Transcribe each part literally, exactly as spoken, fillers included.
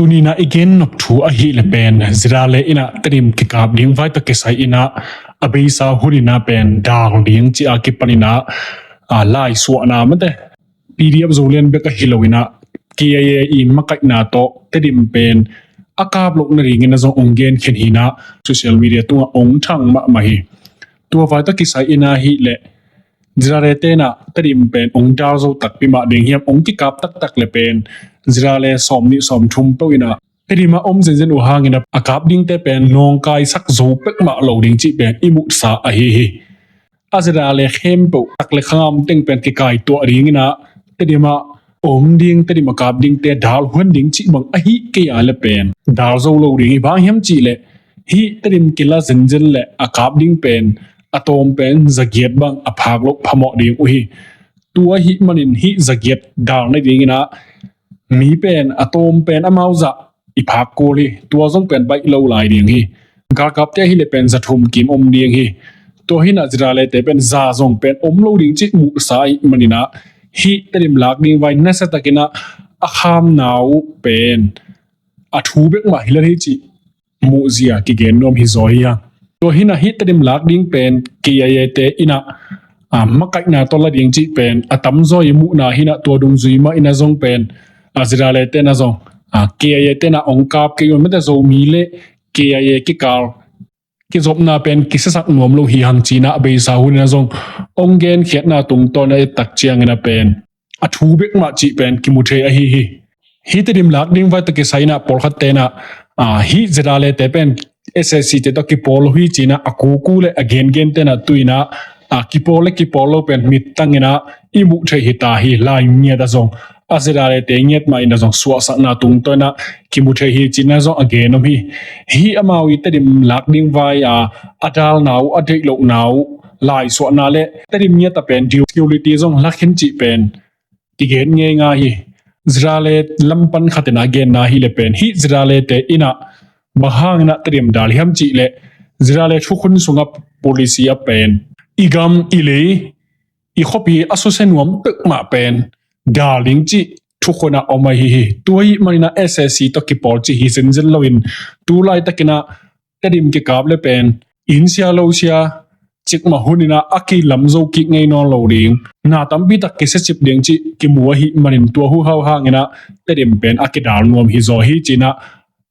Tuni-in ah i gen nop thu ahih leh pen ZRA le in ah Tedim kikap ding vai tawh kisai in ah a beisa hun in ah pen dal ding ci a kipan in ah, a, laisuahna mate PDF Zoland bek ahi lo in ah KIA i makaihna tawh Tedim pen a kap loh nadingin ah zong hong genkhen hi in ah social media tungah hong thang mahmah hi. Tua vai tawh kisai in ah ahih leh ZRA te in ah Tedim pen hong dal zo takpi mah ding hiam, hong kikap taktak leh pen ZRA le sawmnih sawmthum peuh in ah Tedim ah om zenzen uh hangin ah a kap dingte pen nawngkaisak zo peuhmah lo ding cih pen i muhsa ahi hi. A ZRA le khempeuh tak le khangam teng pen kikaituah dingin ah Tedim ah om ding, Tedim a kap dingte dal huan ding cih bang ahih kei a leh pen dal zo lo ding hi. Bang hiam cih leh hih Tedim kila zenzen leh a kap ding pen a tawm pen zagiat bang a phak loh phamawh ding uh hi. Tua ahih manin hih zagiat dal nadingin ah mi pen a tawm pen amau zah i phak kul hi. Tua zong pen baih lo lai ding hi. Galkapte ahih leh pen za thum kim om ding hi. Tua hi in ah ZRA le te pen za zong pen om lo ding cih muhsa ahih manin ah hih Tedim lak ding vai nasia takin ah a khamna uh pen a thu bek mah hi lel hi cih muhzia kigen nuam hi zaw hi hang. Tua hi in ah hih Tedim lak ding pen KIA te in ah, a, makaihna tawh la ding cih pen a tamzaw i muhna hi in ah tua dungzui mah in ah zong pen, a, ZRA le te in ah zong, a, KIA te in ah hong kap kei un mate, Zomi le KIA kikal kizopna pen kisiasak nuam lo hi hang ci in ah a beisa hun in ah zong hong genkhiatna tungtawn a et tak ciangin ah pen a thu bek mah cih pen kimu thei ahi hi. Hih Tedim lak ding vai tawh kisai in ah pawlkhatte in ah, a, hih ZRA le te pen SAC te tawh kipawl lo hi ci in ah a kuku le a gengente in ah tu in ah, a, kipawl le kipawl lo pen mittang in ah i muh theih hi ta hi. Lai ngiat ah zong a ZRA le te ngiat mah in ah zong suahsakna tungtawn in ah kimu thei hi ci in ah zong a gen om hi. Hih amau i Tedim lak ding vai a, a dalna uh, a deih lohna uh, laisuahna le Tedim ngiat ah pen security zong lakhin cih pen kigen ngeingai hi. ZRA le lam pan khat in ah genna ahih leh pen hih ZRA le te in ah bang hangin ah Tedim dal hiam cih leh ZRA le thukhun sungah policy ah pen i gam i lei i khuapi a susia nuam peuhmah pen dal ding cih thukhun ah om ahi hi. Tua ahih manin ah SAC tawh kipawl cih hi zenzen loin tu laitakin ah Tedim kikap leh pen inn sia lo sia cikmah hun in ah a kilam zo kik ngei nawn lo ding, na tampi tak kisia cip ding cih kimu ahih manin tua huhau hangin ah Tedim pen a kidal nuam hi zaw hi ci in ah,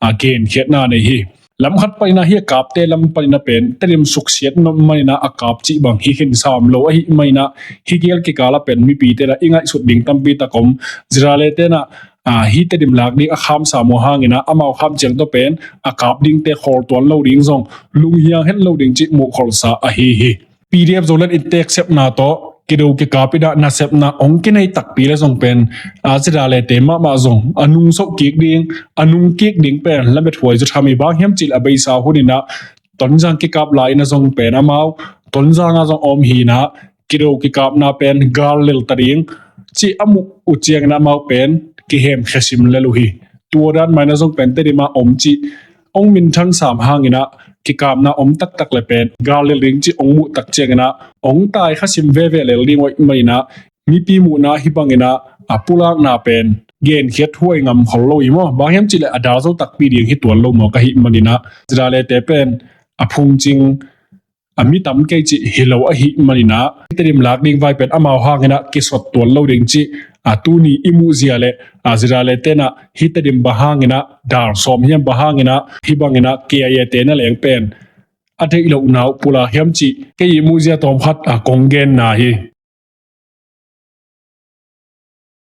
a, genkhiatna nei hi. Lam khat panin ah hih a kapte lam panin ah pen Tedim suksiat nop manin ah a kap cih bang hi khin sam lo ahih manin ah hih gel kikal ah pen mipite in ah i ngaihsut ding tampi tak om. ZRA le te in ah, a, hih Tedim lak ding a kham sam uh hangin ah amau kham ciang tawh pen a kap dingte khawl tuan lo ding zong lunghiang het lo ding cih muh kholsa ahi hi. PDF Zoland in tek sepna tawh kido kikap in ah nasepna hong kinei takpi leh zong pen, a, ZRA le te mahmah zong a nungsoh kik ding, a nung kik ding pen lamethuai zaw tham hi. Bang hiam cih leh a beisa hun in ah Tonzang kikap lai in ah zong pen amau Tonzang ah zong om hi in ah kido kikapna pen gal lel ta ding cih a muh uh ciangin ah amau pen kihemkhia sim lel uh hi. Tua dan mah in ah zong pen Tedim ah om cih hong minthang sam hangin ah kikapna om taktak leh pen gal lel ding cih hong muh tak ciangin ah hong taikha sim veve lel ding uh ahih manin ah mipi muhna hih bangin ah a pulakna pen genkhiat huai ngam khol lo hi maw. Bang hiam cih leh a dal zo takpi ding hi tuan lo mawk ahih manin ah ZRA le te pen a phungcing a mi tam kei cih hi lo ahih manin ah hih Tedim lak ding vai pen amau hangin ah kisot tuan lo ding cih, a, tuni i muhzia leh, a, ZRA le te in ah hih Tedim bang hangin ah dal sawm hiam, bang hangin ah hih bangin ah KIA te na leng pen a deih lohna uh pulak hiam cih kei i muhzia tawm khat, a, kong genna hi.